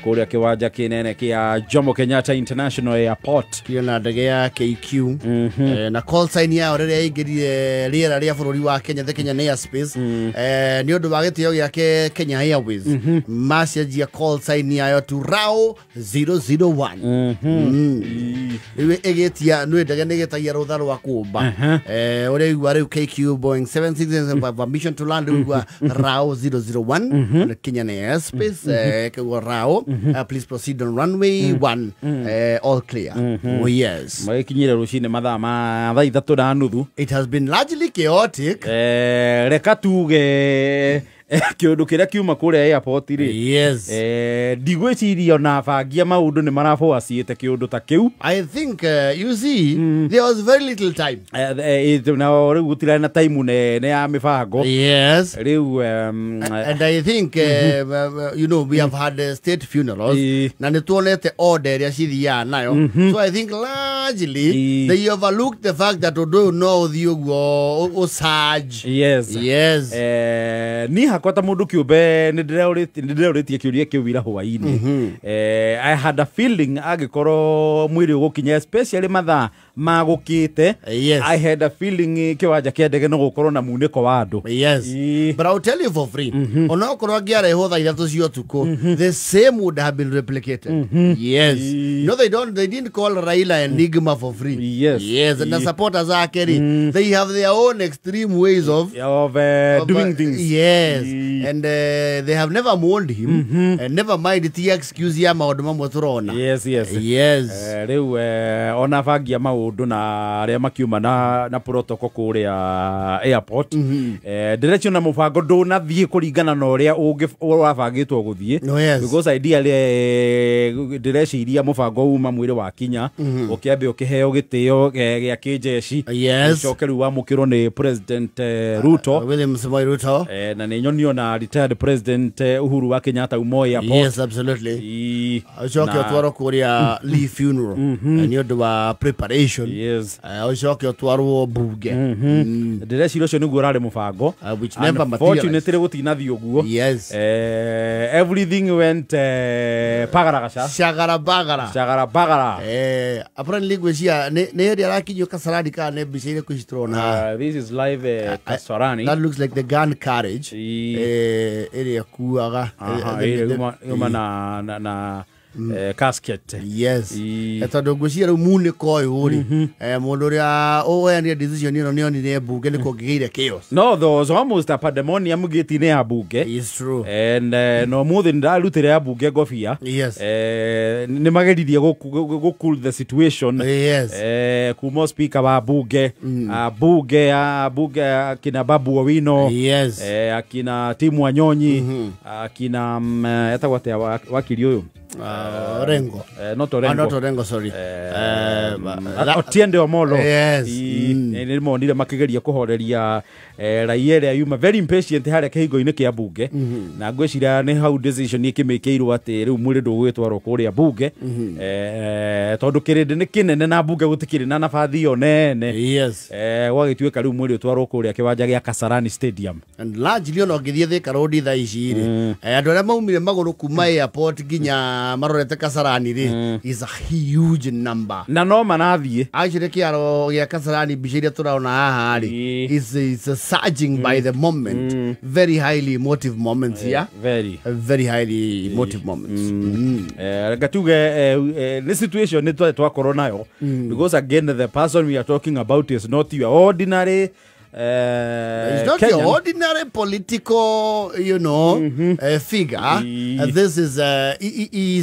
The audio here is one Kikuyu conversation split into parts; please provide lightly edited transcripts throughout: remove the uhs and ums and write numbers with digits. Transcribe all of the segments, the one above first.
Kũrĩa kĩwanja kĩnene kĩa Jomo Kenyatta International Airport. Kĩo na ndege ya KQ na call sign yao rĩrĩa yaingĩrire rĩera rĩa bũrũri wa Kenya, the Kenyan airspace, nĩ ũndũ wa gĩtĩo gĩake Kenya Airways macenjia call sign yayo to RAO 001. Rĩu ĩgĩtia nĩ ndege nĩ ĩgĩtagia rũtha rwa kũmba. Ũrĩa igua rĩu KQ Boeing 767 permission to land, rĩu igua RAO 001 on Kenyan airspace, kĩguo RAO, please proceed on runway 1, all clear. Oh yes. Magĩkinyire rũcinĩ mathaa ma thaa 3:30. It has been largely chaotic. Reka tuge kĩũndũ kĩrĩa kiuma kũrĩa airport rĩ, ndigwĩciria ona bangia maũndũ nĩ maraboaciĩte kĩũndũ ta kĩu. I think you see, there was very little time. Na rĩu gũtirarĩ na taimu nene ya mĩbango. Rĩu And I think we have had state funerals na nĩ tuonete order ĩrĩa cithiaga nayo, so I think largely they overlooked the fact that ũndũ ũyũ no ũthiĩ ũguo ũsurge. Yes. Niĩ hakwa ta mũndũ kĩũmbe nĩ ndĩrorĩtie kĩũria kĩu ira hwaĩ-inĩ. I had a feeling angĩkorwo mwĩrĩ ũgũkinya, especially mathaa magũkĩte, I had a feeling kĩwanja kĩa ndege no gũkorwo na munĩko wa andũ. But I'll tell you for free, onokorwo angĩarehwo thaa 3 cia ũtukũ, the same would have been replicated. Yes. No, they don't, they didn't call Raila Enigma for free. Yes, and the supporters ake rĩ, they have their own extreme ways of of doing things. Yes. And they have never mourned him, and never mind ti excuse ya maũndũ mamwe tũrona. Yes. Yes. Rĩu ona bangia maũndũ na arĩa makiuma na protocol kũrĩa airport, ndĩreciona mũbango ndũnathiĩ kũringana na ũrĩa ũrabangĩtwo gũthiĩ. Oh, yes. Because ideally ndĩreciria mũbango uma mwĩrĩ wa kinya ũkĩambe ũkĩheo gĩtĩo gĩa kĩnjeci, ũcoke rĩu wamũkĩrwo nĩ President Ruto. William Samoei Ruto. Na nĩ nyonio na retired President Uhuru wa Kenyatta umo airport. Yes, absolutely. Ũcoke ũtwarwo kũrĩa Lee Funeral nĩ ũndũ wa preparation. Ũcoke ũtwarwo bunge. Ndĩreciria ũcio nĩguo ũrarĩ mũbango. Which never Unfortunately gũtinathiĩ ũguo. Everything went pagaragasha. Shagara bagara. Shagara bagara. Apparently ngwĩciria nĩ hĩndĩ arakinyio Kasarani kana nĩ mbica irĩkũ ici tũrona? This is live Kasarani. That looks like the gun carriage ĩrĩa ĩkuaga Ĩrĩa yuma na casket. Yes. Tondũ ngwĩciria rĩu munĩko ũyũ rĩ, mũndũ ũrĩa ũheanire decision ĩno nĩ onire mbunge nĩ kũngĩgĩire chaos. No, there was almost a pandemonium gate-inĩ ya mbunge. It's true. And no mũthĩ nĩndarutĩre ya mbunge ngobia. Nĩ mageririe gũ cool the situation. Kuma speaker wa bunge, bunge akina Babu Owino, akina Timu Wanyonyi, akina etagwo atĩa wakiri ũyũ? Orengo. Not Orengo. Not Orengo, sorry. Otiende Omolo. Yes. Nĩ monire makĩgeria kũhoreria raia ĩrĩa yuma very impatient harĩa kĩhingo-inĩ kĩa bunge. Na ngwĩciria nĩ hau decision ĩkĩmĩkĩirwo atĩ rĩu mwĩrĩ ndũgwĩtwarwo kũrĩa bunge. Tondũ kĩrĩndĩ nĩ kĩnene na bunge gũtikĩrĩ na nabathi ĩyo nene. Gwagĩtuĩka rĩu mwĩrĩ ũtwarwo kũrĩa kĩwanja gĩa Kasarani Stadium. And largely ona ũngĩthiĩ Thika Road thaa ici rĩ, andũ arĩa maumire magũrũ kuma airport nginya marorete Kasarani rĩ, is a huge number. Na no marathiĩ. Actually kĩaro gĩa Kasarani mbica iria tũraona haha rĩ, is a surging by the moment. Very highly emotive moments here. Very. Very highly emotive moments. Reke tuge nĩ situation nĩ twakorwo nayo, because again the person we are talking about is not your ordinary It's not Kenyan. Your ordinary political, figure. This is he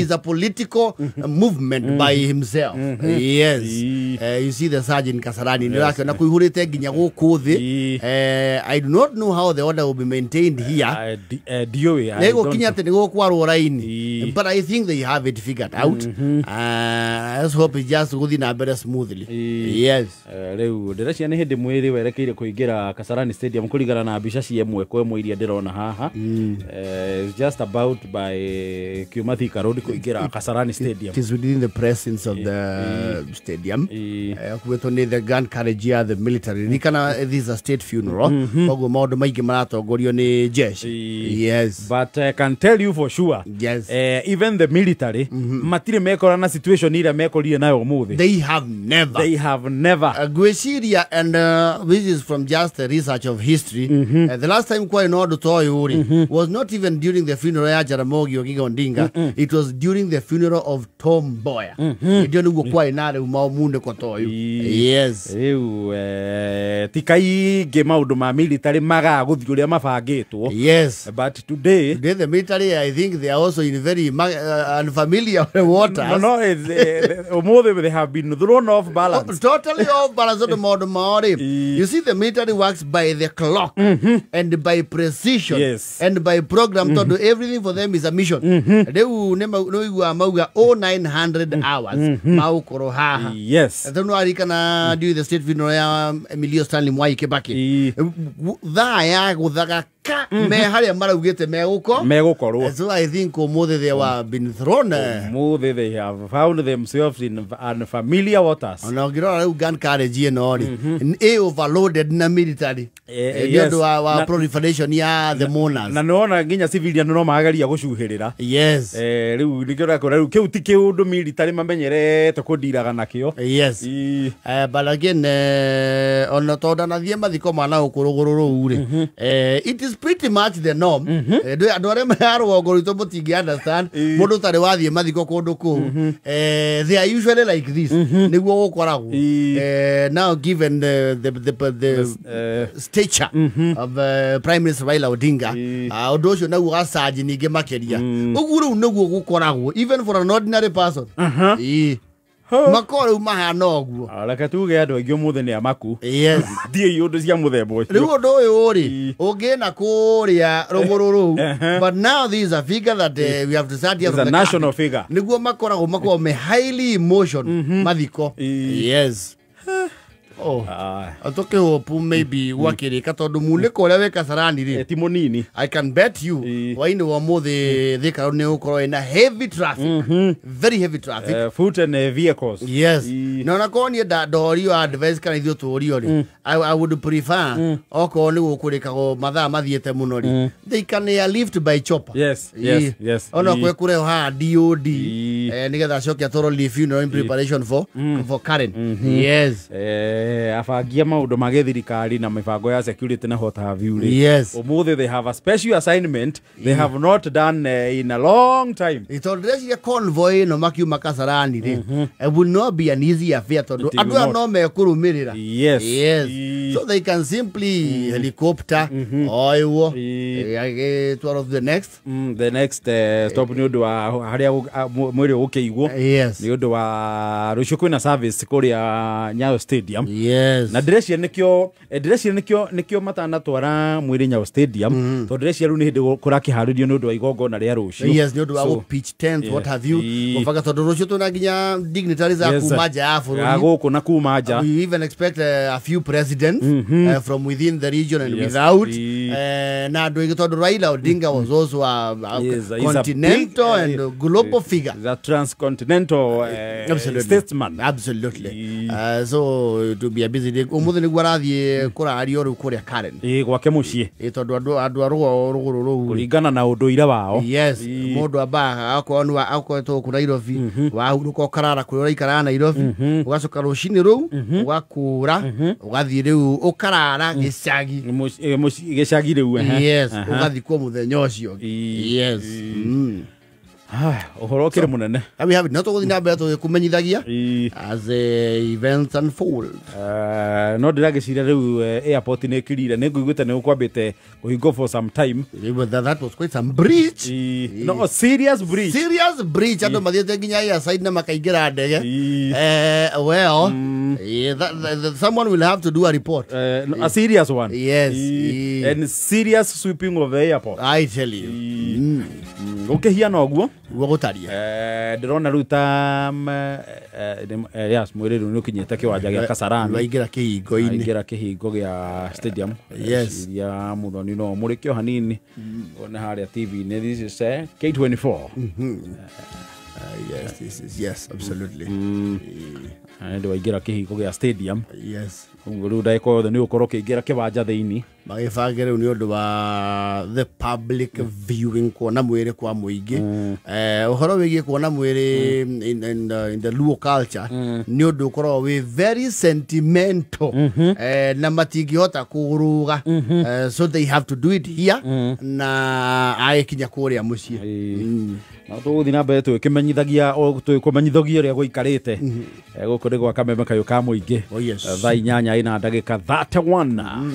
is a political movement by himself. Yes. You see the surge in Kasarani. Na kuihurite nginya gũkũ thĩ. I do not know how the order will be maintained here. Ndiũĩ. Nĩ gũkinya atĩ nĩ gũkwarwo raini. But I think they have it figured out. Let's hope it just gũthiĩ na mbere smoothly. Yes. Rĩu ndĩreciria nĩ hĩndĩ mwĩrĩ Mwĩrĩ werekeire kũingĩra Kasarani Stadium kũringana na mbica cia ĩmwe kwa ĩmwe iria ndĩrona haha. It's just about by kiuma Thika Road kũingĩra Kasarani Stadium. It is within the presence of the stadium. Kuwetwo nĩ the gun carriage ya the military. Ririkana this is a state funeral, koguo maũndũ maingĩ maratongorio nĩ jeshi. Yes. But I can tell you for sure, even the military matirĩ mekora na situation ĩrĩa mekorire nayo ũmũthĩ. They have never. They have never. Gwĩciria, and this is from just the research of history, the last time kwarĩ na ũndũ ta ũyũ rĩ was not even during the funeral ya Jaramogi Oginga Odinga. It was during the funeral of Tom Mboya. Hĩndĩ ĩyo nĩguo kwarĩ na rĩu maũmunĩko ta ũyũ. Yes. Rĩu ti kaingĩ maũndũ ma military magaga gũthiĩ ũrĩa mabangĩtwo. Yes. But today, Today the military, I think they are also in very unfamiliar waters. No, it's, ũmũthĩ they have been thrown off balance. Oh, totally off balance on the maũndũ mao rĩ. You see, the military works by the clock and by precision and by program, tondũ everything for them is a mission. Rĩu nĩ ũiguaga mauga 0900 hours magũkorwo haha. Tondũ nĩwaririkana during the state funeral ya Emilio Stanley Mwai Kibaki, thaa ya gũthaga ka me harĩa maraugĩte megũko megũkorwo. So I think ũmũthĩ they were been thrown. Ũmũthĩ they have found themselves in unfamiliar waters. Ona ũngĩrora rĩu gun carriage ĩno rĩ, ĩ overloaded na military nĩ ũndũ wa proliferation ya the mourners. Na nĩwona nginya civilian no mageria gũcuhĩrĩra. Rĩu nĩkĩo ndakũra rĩu kĩu ti kĩũndũ military mamenyerete kũndiraga nakĩo. Yes. But again, ona tondũ ndanathiĩ mathiko ma na gũkũ rũgũrũ rũu rĩ, it is pretty much the norm. Andũ arĩa me a rũgongo rwitũ mũtingĩ understand mũndũ ũtarĩ wathiĩ mathiko kũndũ kũu. They are usually like this. Nĩguo gũkoragwo. Now given the stature of Prime Minister Raila Odinga, ũndũ ũcio naguo ũgacanji ningĩ makĩria. Ũguo rĩu nĩguo gũkoragwo even for an ordinary person. Makorwo rĩu mahana ũguo. Reke tuge andũ aingĩ ũmũthĩ nĩ amaku. Yes. Ndiĩ ũndũ cia mũthemba ũcio. Rĩu ũndũ ũyũ rĩ, ũngĩna kũrĩa rũgũrũ rũu. But now this is a figure that we have to start here It's from a the national capital. figure. Nĩguo makoragwo me highly emotion mathiko. Yes. Oh. Tũkĩhope maybe gwakĩrĩka tondũ munĩko ũrĩa wĩ Kasarani rĩ, ti mũnini. I can bet you hwainĩ wa ũmũthĩ Thika Road nĩ ũgũkorwo ĩna heavy traffic. Very heavy traffic. Foot and vehicles. Yes. Na onakorwo niĩ ndorio advice kana ithuĩ tũrio rĩ, I would prefer okorwo nĩ gũkũrĩkagwo mathaa mathiĩte mũno rĩ, they can airlift by chopper. Yes, yes, yes. Ona kũrehwo haha DOD nĩgetha acoke atwarwo leave funeral in preparation for Karen. Yes. Abangia maũndũ ma gĩthirikari na mĩbango ya security na what have you rĩ. Yes. Ũmũthĩ they have a special assignment they have not done in a long time. Tondũ ndĩreciria convoy ĩno makiuma Kasarani rĩ, it will not be an easy affair tondũ It will andũ aya not. no mekũrũmĩrĩra. Yes. Yes. So they can simply helicopter oiwo agĩtwarwo to the next the next stop nĩ ũndũ wa harĩa mwĩrĩ ũgũkĩigwo. Yes. Nĩ ũndũ wa rũciũ kwĩna service kũrĩa Nyayo Stadium. Yes. Na ndĩreciria nĩkĩo matanatwara mwĩrĩ Nyayo Stadium, tondũ ndĩreciria rĩu nĩ hĩndĩ kũrakĩharĩrio nĩ ũndũ wa igongona rĩa rũciũ. Yes, nĩ ũndũ wa pitch tent, what have you. Gũbanga tondũ rũciũ twĩna nginya dignitaries a kuma nja ya bũrũri. Ya gũkũ na kuma nja. We even expect a few presidents from within the region and without. Na andũ aingĩ tondũ Raila Odinga was also a continental and global figure. The transcontinental statesman. Absolutely. So it will be a busy day. Ũmũthĩ nĩguo arathiĩ kũrario rĩu kũrĩa Karen. Gwake mũciĩ. Tondũ andũ a rũgũrũ rũu kũringana na ũndũire wao. Yes. Mũndũ ambaga akorwo nĩ akoretwo gũkũ Nairobi, wahurũka ũkarara kũrĩa ũraikaraga Nairobi, ũgacoka rũcinĩ rũu ũgakũra ũgathiĩ rĩu ũkarara gĩcagi. Gĩcagi rĩu. Yes, ũgathikwo mũthenya ũcio. Yes. Ũhoro ũkĩrĩ mũnene. We have no tũgũthiĩ na mbere tũgĩkũmenyithagia as events unfold. No ndĩragĩciria rĩu airport nĩ ĩkirire, nĩ ngũiguĩte nĩ gũkwambĩte kũhingwo for some time. That was quite some breach. No, serious breach. Serious breach. Andũ mathiĩte nginya airside na makaingĩra ndege. Well, someone will have to do a report. A serious one. Yes. And serious sweeping of the airport. I tell you. Ũkĩhiana ũguo. Nĩguo gũtariĩ. Ndĩrona rĩu ta yes, mwĩrĩ rĩu nĩ ũkinyĩte kĩwanja gĩa Kasarani. Waingĩra kĩhingo-inĩ. Aingĩra kĩhingo gĩa stadium. Yes. Ciria Muthoni no mũrĩke o hanini one harĩa TV-inĩ. This is K24. Yes, this is, yes, absolutely. Nĩ waingĩra kĩhingo gĩa stadium. Yes. Ũguo rĩu ndagĩka o yothe nĩ ũgũkorwo ũkĩingĩra kĩwanja thĩinĩ. Magĩbange rĩu nĩ ũndũ wa the public viewing, kuona mwĩrĩ kwa mũingĩ. Ũhoro wĩgiĩ kuona mwĩrĩ in the Luo culture nĩ ũndũ ũkoragwo wĩ very sentimental, na matingĩhota kũrũga. So they have to do it here na agĩkinya kũrĩa mũciĩ. No tũgũthiĩ na mbere twĩkĩmenyithagia o twĩkũmenyithagia ũrĩa gũikarĩte. Gũkũ nĩ gwa Kameme Kayũ ka mũingĩ. Oh, yes. Thaa 8 ina ndagĩka 31.